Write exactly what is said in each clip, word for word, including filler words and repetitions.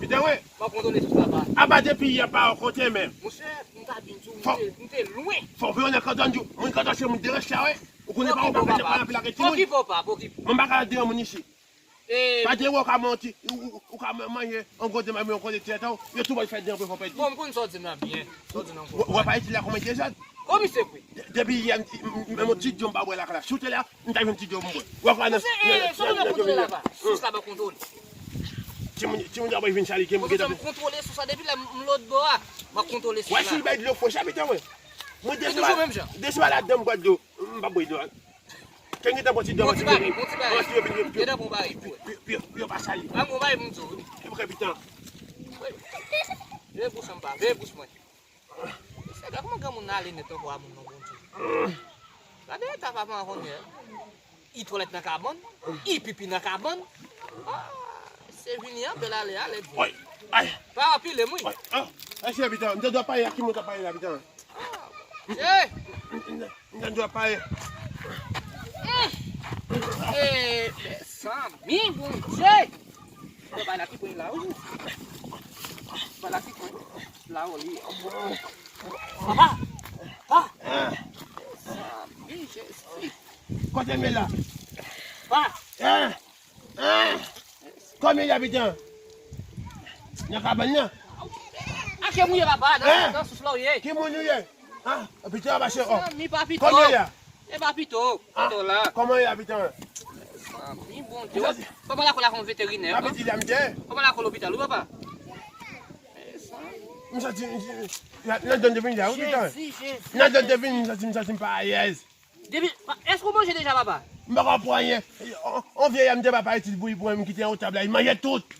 Dewen. M ap kontwole sous la, pa. Aba depi yè pa yon kote menm. Monchè, m ta di w, m te, m te lwen. Fò w veye nan kanton di w. Moun kanton se moun deranje la, wi. Ou konnen pa ou pa fè anpil ak timoun. Okipe w, pa, okipe w. Mwen pa ka deranj moun isi. Pa deranj ou ka manti, ou, ou, ou ka manje yon gwo demen, yon gwo de tèt, yo tou bay fè deranj pou fè pèdi. Bon, m konn sa w di m nan byen. Sa w di m nan. Ou pa itil la kòman dezòd. Kòman se vre? Depi yè, m, m, m, yon ti dlo m pa bwè lakay la. Si w te la, m ta jwenn ti dlo m bwè. Ou wè kwa nan. Sous la pa kontwole la pa. Sous la pa kontwole. Timoun, timoun yo ap vin chaliken m gentan. M kontwole sous la depi lè m lòtbò a. M ap kontwole sous la. Wè si l bay dlo fwèch, abitan mwen. Mwen deswa, deswa ladan m bwè dlo. M pa bwè dlo. Ken gentan pran ti dlo, ti dlo. Gentan pran bay pou yo. Yo pa sali. Yo pa kè pitan. Veye bouch mwen pa, veye bouch mwen. Se gade kòman granmoun nan ale nèt ankò a moun nan, Bondye. Gade eta papa an konnen. I twalèt nan kabann, i pipi nan kabann. Ah, se vini an bèl ale, ale byen. Pa anpile m wi. Ah, se pitan, m te dwe pale a ki moun k ap pale la, pitan. Ah, Bondye. M te dwe pale. Eh, mezanmi, Bondye. Mwen pa la ki pwen la ou. Pa la ki pwen. La ou li. Papa. Pa. Mezanmi, Jezi. Kote m ye la? Pa. Kòman y ap pran? Nan kabann nan? Ake mouye papa, nan sous la w ye. Ki moun ou ye? Ah, pito a mache o. Zanmi pa pito. Kòman y ap? E pa pito, pito la. Kòman y ap pran? Zanmi Bondye. Papa la kò la fè yon veterinè. Papa di la m te. Papa la kò lopital ou papa. M santi nan donn de vin la, wi, pito. Nan donn de vin, m santi, m santi m pa alèz. Depi, èske w manje deja, papa? M pa ka pran anyen. On, on vye yam de papa itil bouyi pou mwen, m kite yon tab la, li manje tout.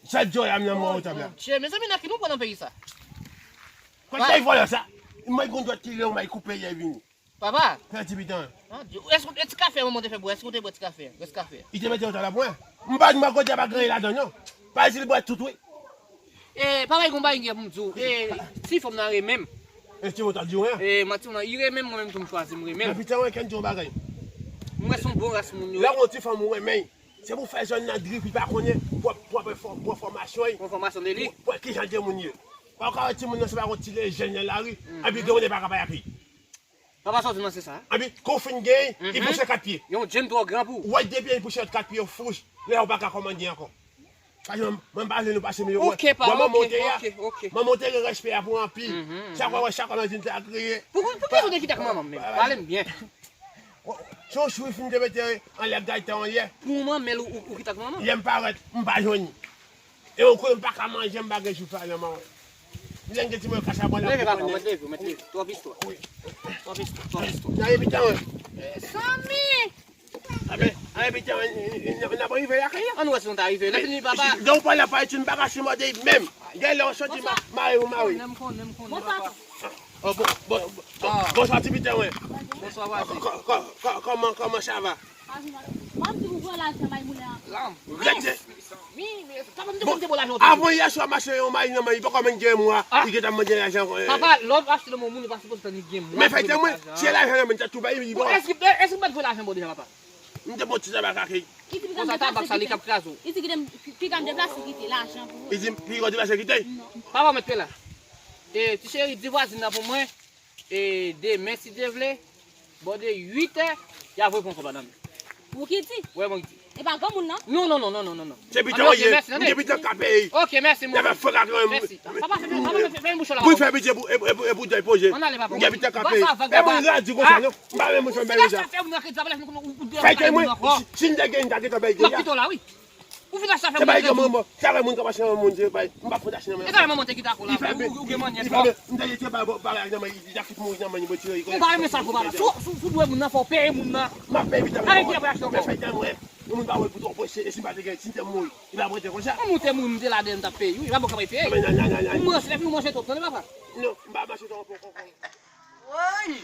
Sèl dyo yam nan mwen yon tab la. Bondye, mezanmi, nan ki nou pran nan peyi sa? Kote y vòlè sa? Mwen gon dwèt ki lè w may koupe yè vini. Papa. Fè ti pitan. Èske w, e ti kafe manman te fè pou ou, èske w te bwè ti kafe? Rès kafe. Li te mete yon tab la pou mwen. M pa di mwen kote pa gen ladan non. Pa itil bwè tout wi. E, papa, gon bagay m gen pou m di w. E, ti fanm nan renmen m. E, ti fanm nan di w, en? E, manti w nan, li renmen m, mwen menm tou m chwazi m renmen l. Men pitan, wi, kè m di w yon bagay. M wè se yon bon ras moun yo. Lè yon ti fanm ou renmen, se pou fè zòn nan drip, li pa konnen, pou, pou, pou, pou fòmasyon, wi. Pou fòmasyon de li. Pou, pou kijan de moun ye. Pa w ka wè ti moun nan, se pa yon ti lejèn nan lari, epi gen moun li pa ka bay ak li. Papa sòti nan se sa. Epi, kou fin gen, li pou senkant pye. Yon djenn twò gran pou ou. Wè, depi li pou senkant pye, fouch, lè ou pa ka kòmande ankò. Paske mwen, mwen pa vle nou pase miyo. Ok, pa, ok, ok, ok. Mwen monte gen respè a pou anpil. Chak fwa, wè, chak fwa, mwen di m te agriye. Pou, pou, pou ki ou te kite ak manman m menm? Pale m byen. Se yon chou fin te mete anlè gaytan an yè. Pou manman l ou, ou, ou kite ak manman? Yè m parèt, m pa jwenn li. E ou konnen m pa ka manje, m pa gen chou fè nan manman. Lè m gen ti mwen kasa pran la. Leve papa, mwen leve, mwen leve. Twòp istwa. Twòp istwa, twòp istwa. Nan evitan, wi. Zanmi! Abe, abe, pita, n ap rive lakay la. Ann wè si nou ta rive. Lè fini, papa. Donk, pandan pa etid, m pa ka sipòte menm. Gen lè w soti, ma, mare ou mare. Konnen m konnen, m konnen, papa. Oh, bon, bon, bon, bonswa, ti pita, wen. Bonswa, vwazen. Kò-, kò-, kò-, kò-, kòman, kòman sa va? M ap di ou pran lajan bay moun nan. Lam. Gade. Wi, men, papa, m te konn te bon lajan. Avan yè swa, m achte yon mayi nan men, li poko menm gen mwa, li gentan mande lajan. Papa, lè w achte nan men moun, ou pa sipoze tann li gen mwa. Men fè tan mwen, se lajan nan men, li ta tou bay, li bon. Èske, èske m pa t voye lajan ba w deja, papa? M te ba w ti tabak la, kay. Konsa tabak sa, li k ap kraze w. Li di kite m, kite m deplase kite lajan pou ou. Li di m, li di deplase kite? Non. Papa, mete la. E, ti cheri, di vwazin nan pou mwen. E demen, si Dye vle, bò de uit è, y a voye pran kòb la nan men. Ou ki di? Wè, mwen ki di. E pa granmoun nan? Non, non, non. Se pita w ye, m te pita k ap peye. Ok, mèsi, mèsi. Papa, fè, papa, fè, fè, fè bouch la. Pou fè pita pou, e, e, e pou dèy poze. M te pita k ap peye. E mwen la di konsa, non. M pa renmen moun fè m bay deja. Fè ke mwen, si, si m te gen, m ta gentan bay deja. M ap kite w la, wi. Ou fin achte afè moun. Se pa moun, sa fè moun k ap achte nan moun, se pa, m pa fout achte nan men. E sa manman te kite ak ou la, ou, ou gen mannyè twòp. M te kite bagay nan men, li ta fout mouri nan men, li retire. Ou pa renmen sa, papa. Si w, si w, si w dwe moun nan, fò w peye moun nan. M ap peye pita. Arete apre achte ankò. Fè tan mwen. Yon moun pa wè pou twò prese, e si m pa te gen, si m te mouri, li pa prete konsa. Yon moun te mouri, m te la dèyè, m t ap peye, wi. Li pa bon ka peye. Ou manje, lè fini ou manje twòp, tande papa? Non, m pa manje twòp ankò. Woy!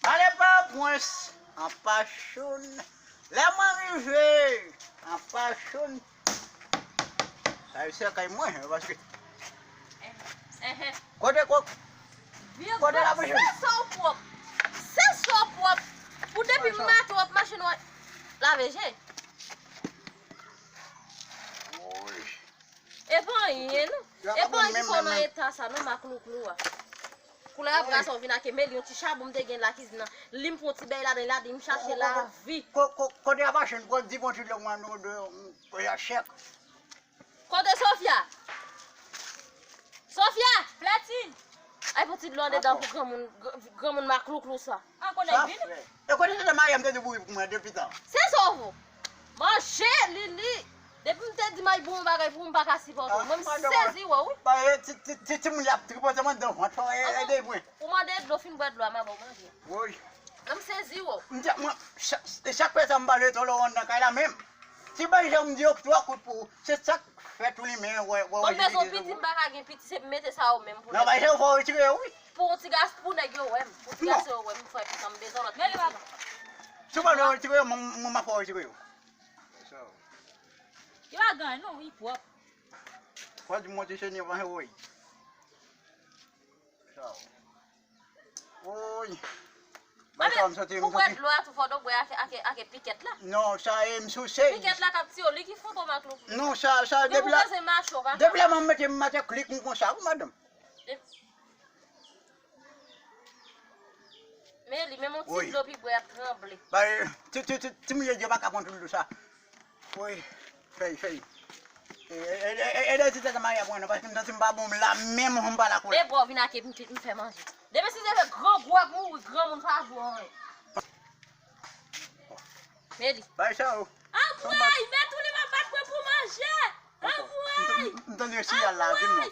Pale pa prens an pachonn. Lè mwen rive an pachonn. Sa yo se kay mwen, paske. Kote kòk? Kote la pachonn? Se sa w pwòp. Se sa w pwòp. Ou depi maten w ap mache nan lave je. Woy. E pa anyen, non. E pa anyen ki fè w nan eta sa, non, maklouklou a. Koulè a bra sa w vin ak Emeli, yon ti chabon m te gen lakizin nan. Li m pran yon ti bèy ladan, ladan, m chache lavi. Kote a machin, pran di bon ti dlo mwen, nou de, oya chèk. Kote Sofia? Sofia! Fletin! Ay, pou ti dlo andedan pou granmoun, gr-, granmoun maklouklou sa. An konnen vin. E kote se te Maria m te di bouyi pou mwen depi tan. Se sa w vo. Manje, Lili. Depi m te di may bon bagay pou ou, m pa ka sipòte w. Mwen m sezi wè w, wi. Ba, e, ti, ti, ti, timoun y ap tripote mwen nan vant, fò e, ede mwen. Ou mande dlo, fin bwè dlo a, m a ba w manje. Woy. Mwen m sezi wè w. M te, mwen, chak, chak fwa sa m pale to lo nan kay la menm. Ti bay jan m di yo twa kout pou ou. Se sa k fè tou li men wè, wè, wè. Mwen bezwen piti, m pa ka gen piti, se mete sa yo menm pou. Nan bay jan fò retire yo, wi. Pou yon ti gas, pou nèg yo wè m. Pou ti gas yo wè m, fè piti, m bezwen lòt piti. Si w pa vle retire yo, mwen, mwen m ap fè w retire yo. Yo pa gen anyen non, li pwòp. Fò di mwen ti cheni avan, woy. Sa. Woy. Bay sa m santi, m santi. Pou bwè dlo a tou fò w bwè ake, ake, ake pikèt la. Non, sa e m souse. Pikèt la k ap tiye w, li ki fantom ak lou. Non, sa, sa depi la. Depi la m mete m mete klik m konsa, wi madanm. Men li menm yon ti dlo pi bwè ap tranble. Bay, ti, ti, ti, ti mouye dye pa ka pran tout dlo sa. Woy, fèy, fèy. E, e, e, e, e, ti tèt a Maria pran non, paske m santi m pa bon, m la menm, m pa la koulè. E bò vin ak m, m fè manje. Depi si se fè grangou ak mouri, granmoun pa jou anyen. Meli. Bay sa yo. Anmwey, men tou li m ap bat mwen pou manje. Anmwey. M tande yon siyal la, di m non.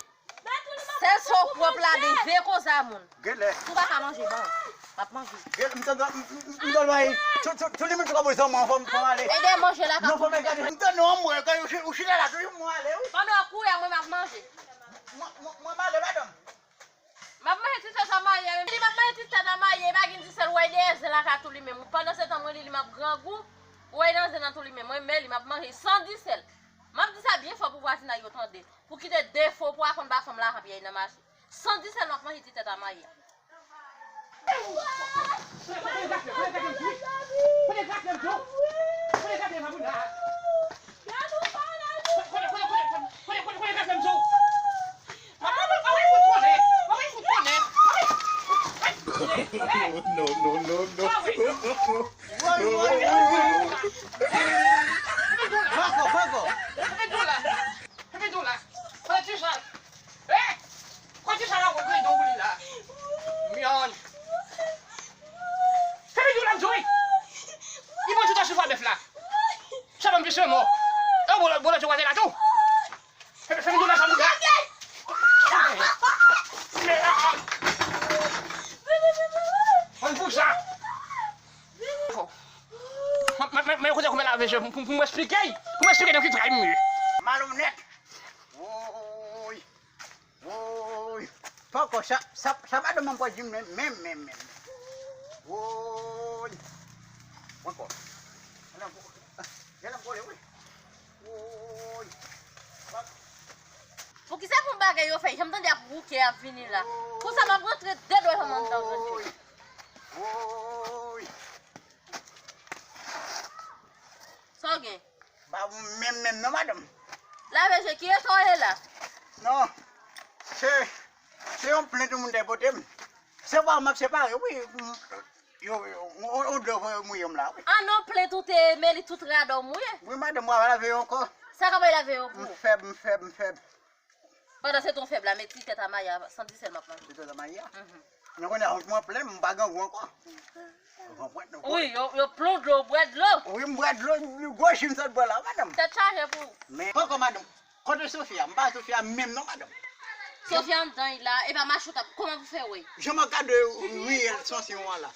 Sèl sa w pwòp la, de vye koze a moun. Genlè. Si w pa ka manje, ban m. M ap manje. Genlè, m tande, m, m, m, m tande, tou, tou, tou li moun ki pa bezwen mwen, fò m, fò m ale. Ede manje la ka. Non, fò m gade. M tande yon mwen, kan ou chita la, tou yon mwen ale, wi. Pandan w ap kouri a, mwen m ap manje. Mwen, mwen, mwen m ale, madanm. M ap manje ti tèt a Maye, men li m ap manje ti tèt a Maye, pa gen disèl, w wè li dèyè zen la ka tou li menm. Pandan se tan, mwen li, li m ap grangou, w wè nan zen nan tou li menm. Mwen, men li m ap manje san disèl. M ap di sa byen fò pou vwazinay yo tande. Pou kite defo pou aprann ba fanm lajan piyay nan mache. San disèl m ap manje ti tèt a Maye. No, no, no, no. Poko, poko. Fè pito la. Fè pito la. Fè ti sa. Eh! Kote sa la wè gredon pou li la? Myanj. Fè pito la, m di w wi. Li pran tout asou fwa bèf la. Sa ban m plis mò. E w bolo, bolo ti wate la tou. Fè, fè pito la sa pou la. Myanj. Ann pou sa. Mwen, mwen, mwen, mwen kote koumen lave je pou, pou, pou mwen esplike, pou mwen esplike nan ki tray m ye. Malonèt. Woy. Woy. Poko sa, sa, sa madanm mwen pral di m menm, menm, menm, menm. Woy. Poko. Gade m kole, wi. Woy. Poukisa pou bagay yo fè? Jan m tande ap wouke, ap vini la. Konsa m ap rantre de dwèt an anndan vant li. Woy. Sa w gen? Pa pou menm menm non, madanm. Lave je, ki eta w ye la? Non. Se, se yon plent yon moun te pote m. Se pa m ap separe, wi. Yo, yo, on, on dlo voye mouye m la, wi. An non, plent ou te, men li tout rad ou mouye. Wi, madanm, w ap lave yo ankò. Sa k ap lave yo pou ou? M fèb, m fèb, m fèb. Pandan se tan w fèb la, men ti tèt a Maya, san disèl m ap manje. Ti tèt a Maya? Mhm. Nou konnen vant mwen plen, m pa grangou ankò. Ou konprann? Wi, yo, yo plon dlo, bwè dlo. Wi, m bwè dlo, gwo ji m sot bwè la, madanm. Tèt chaje pou ou. Men, poko, madanm. Kote Sofia? M pa Sofia menm non, madanm. Sofia anndan la, e pa mache w t ap, kòman pou fè wè? Jan m ap gade riyèl sansiyon an la.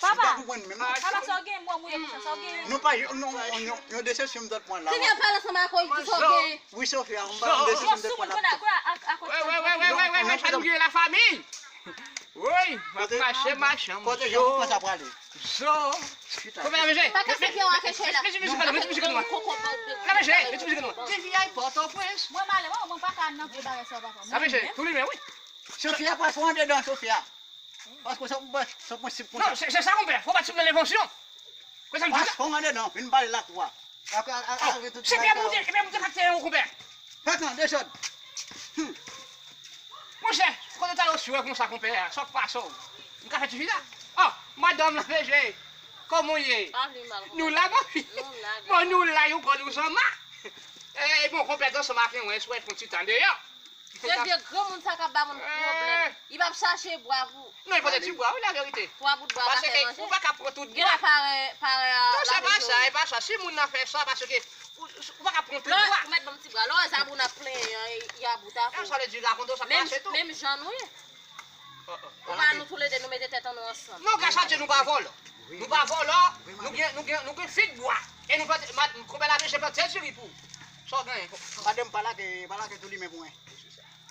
Papa, papa, sa w gen, mwen mouye konsa, sa w gen? Non, pa, non, non, non, yon desepsyon m sot pran la. Fini ap pale ansanm ak ou, di sa w gen. Wi, Sofia, m pa yon desepsyon m sot pran la. Wè, wè, wè, wè, wè, wè, sa nou gen la fanmi. Woy, m ap mache, mache, m kote Jean François prale? Zo. Kòman la, mesye? Pa kase pye w ak echèl la. Mesye, mesye, mesye, mesye, mesye, mesye. La, mesye, mesye, mesye, mesye. T V I Pòtoprens. Mwen male, mwen, mwen pa ka nan vye bagay sa, papa. La, mesye, tou li men, wi. Sofia, pa fò andedan, Sofia. Paske sa, sa, sa, sa, non, se, se sa, konpè. Fò pa ti nan levansyon. Konsa m di la. Paske andedan, vin pale la, kwa. Ak, ak, ak, oh, ak tout se bagay sa. Epi monte, epi monte faktè yon, konpè. Nan dezòd. Monchè, kote w t ale oswè konsa, konpè a? Sa k pase w? M ka fè ti fina? Oh, madanm Laveje, kòman w ye? Pa vle mal. Nou la, mon fi. Nou la, bon, nou la, yon kò nou zanma. Eh, bon, konpè, ansanm ak mwen, eswè fon ti tan deyò. Se vye granmoun sa k ap ba moun pwoblèm. Eh. Li p ap chache bwa pou. Non, li pote ti bwa, wi, laverite. Twa bout bwa pa fè manje. Paske ou pa ka pran tout bwa. Gen la parè, parè a. Non, se pa sa, e pa sa. Si moun nan fè sa, paske ou, ou pa ka pran tout bwa. Ou mèt ban m ti bwa. Lè w wè Zabouna ap plenyen, y a bout a kou. Sa vle di rakonte w sa k pase tou. Menm jan nou ye. Ou pa nou toulede, nou mete tèt an nou ansanm. Non, gras a Dye, nou pa vòlò. Nou pa vòlò, nou gen, nou gen, nou gen fig bwa. E nou plante, ma-, konpè Laveje plante diri pou ou. Sa w genyen? Madanm, pa lage, pa lage tou limen pou mwen.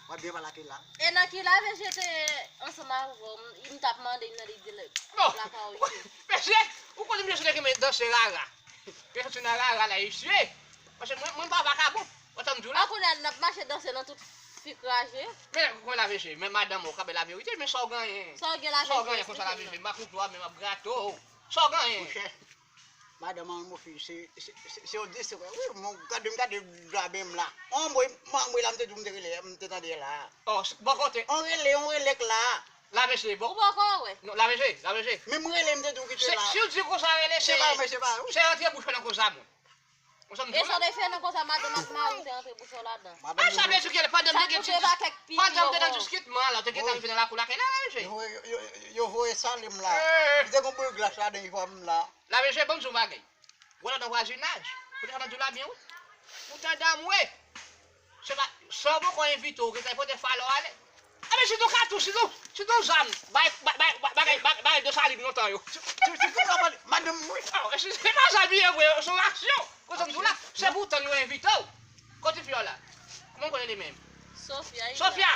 W ap byen pale ak li la. E nan ki Laveje te ansanm avè w, m t ap mande, m nan li di l lakay ou ye. Mesye, ou konnen mesye te renmen danse rara. Yo soti nan rara la, mesye. Paske mwen, mwen pa vakabon. Ou tann di w la? An kounye a, n ap mache danse nan tout fi kraze. Men, konn Laveje, men madanm ou ka bay laverite, men sa w genyen? Sa w gen Laveje? Sa w genyen konsa Laveje? M ap koute w, men m ap grate w. Sa w genyen? Monchè, madanm an, mon fi, se, se, se, se yon distwè. Wi, mon, gade m, gade dwa ben m la. On mwen, mwen, mwen la, m te di w, m te rele, m te tande la. Oh, bò kote? On rele, on rele k la. Laveje, bon. Ou poko wè? Non, Laveje, Laveje. Men m rele, m te di w kite la. Si w di konsa rele, se pa, men se pa, wi. Se rantre bouch nan koza moun. Ou sanm di w la? E sa w te fè nan konsa, madanm ak mari w te rantre bouch w ladan? A, sa vle di ke pandan m te gen ti dis-, pandan m te nan diskitman la, w te gentan rive nan lakou lakay la, Laveje. Yo, yo, yo, yo voye sale m la. Eh. M te gen boul glas ladan, li fè m la. Laveje, ban m di w bagay. Ou nan vwazinaj. Ou te ka di w la byen, wi. Ou tande anmwe. Se pa, san w poko envite w, ou gentan pote falò ale. Anben, si nou katouch, si nou, si nou zam, bay, bay, bay, bay, bay, bay, bay Desalin lontan yo. Madanm, wi. Oh, se, se pa zam li ye vre, se yon aksyon. Kote m di w la, se pou tann yo envite w. Kote fi a la? Kòman w konnen li menm? Sofia. Sofia!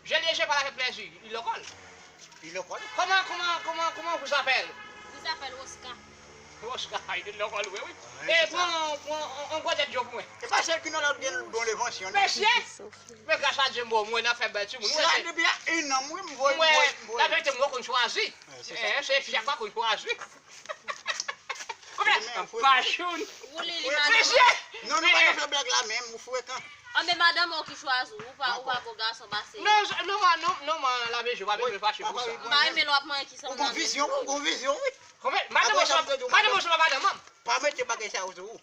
Jèn li je pale avèk plèzi, li lekòl. Li lekòl? Comment, comment, comment, comment vous appelle? Vous appelle Oscar. Oscar, li lekòl, wi, wi. E pran, pran, on, on gwo tèt djo pou mwen. E pa sèl ki nan lòt gen bon levansyon, non? Mesye! Men gras a Dye, m bon, mwen nan fè bèl timoun. Sa depi a en an, mwen, m voye, m voye, m voye. Laverite, mwen konn chwazi. Eh, se fi a pa konn chwazi. Konbyen? Pachoun. Mesye! Non, nou pa nan fè blag la menm, ou frekan. Anben madanm ou ki chwazi w, ou pa, ou pa bon gason pase. Non, non, non, non, Laveje, ou pa bezwen fache pou sa. M pa renmen lè w ap manyen ki sanm nan. Ou gon vizyon, ou gon vizyon, wi. Konbyen? Madanm ou se, madanm ou se pa madanm an. Pa mete bagay sa yo sou ou.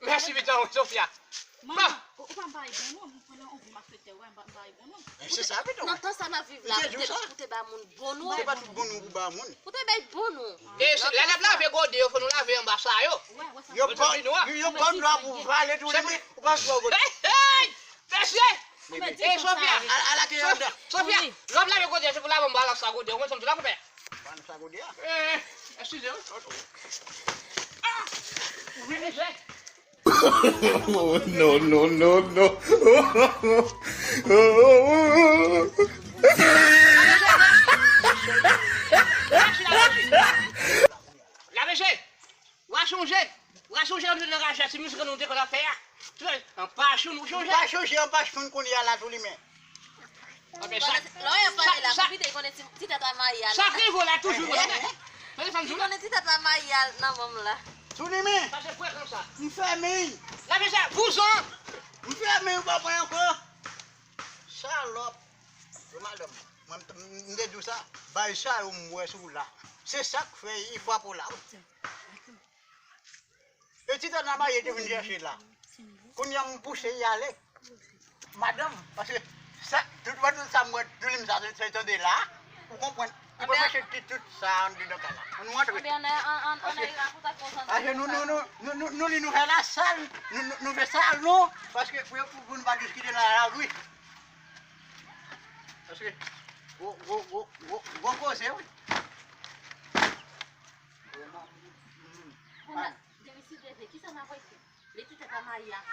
Mèsi, pitit Sofia. Manman, ou pa bay bon non, m pran anvi malfektè, wè, m pa bay bon non. Se sa, pitit. Nan tan sa n ap viv la, pou te, pou te ba moun bon non. Se pa tout bon non pou ba moun. Ou te bay bon non. E lè n ap lave gode yo, fò nou lave anba sa yo. Yo pran, yo pran dlo pou vale tou li, ou pa dlo gode. Hey, hey! Mesye! E Sofia! Ala ke yo andan. Sofia, lè w ap lave gode, se pou lave anba sa gode. Ou konn sa m di la, konpè? Anba sa gode a. Eh, eskize wi. Ah! Ou vin mesye. Oh, no, no, no, no. Laveje, wa chonje, wa chonje lè nou te nan raje a, ti mizik nou te konn ap fè a. Anpachoun, ou chonje? Anpachoun, anpachoun kounye a la tou li men. Lè w ap pale la, konbite li konnen ti, ti tèt a mayi a la. Sa k rive w la toujou. Tande sa m di w la. Li konnen ti tèt a mayi a nan manm la. Tou li men. Sa se frekan sa. M fèmen. Laveje, vouzan. M fèmen, ou pa pran ankò. Salòp. Yo, madanm, mwen, m, m te di w sa, bay sa yo m wè sou w la. Se sa k fè li frape w la, wi. E ti tèt la mayi te vin chèche la. Kounye a m pouse li ale. Madanm, paske sa, tout, tout sa m wè, tout li m sa, se, se tande la, ou konprann. Ou pa mache ti tout sa anndedan kay la. Ann rantre. Paske nou, nou, nou, nou, nou, nou, nou fè lasal, nou, nou, nou fè salon, paske pou, pou, pou nou pa diskite nan lari. Paske gwo, gwo, gwo, gwo, gwo koze, wi. Kounye a, depi si Dye vle, kisa n ap rete? Li ti tèt a mayi a.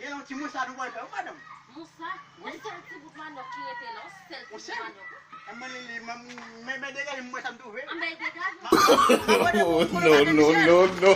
Gen yon timoun sa nou pral fè, wi, madanm. Moussa, yon sèl ti bout manyòk ki rete la, yon sèl ti bout manyòk. Mwen, li, li, mwen, mwen, mwen degaje, mwen sa m twouve. Anben, degaje. Oh, no, no, no, no.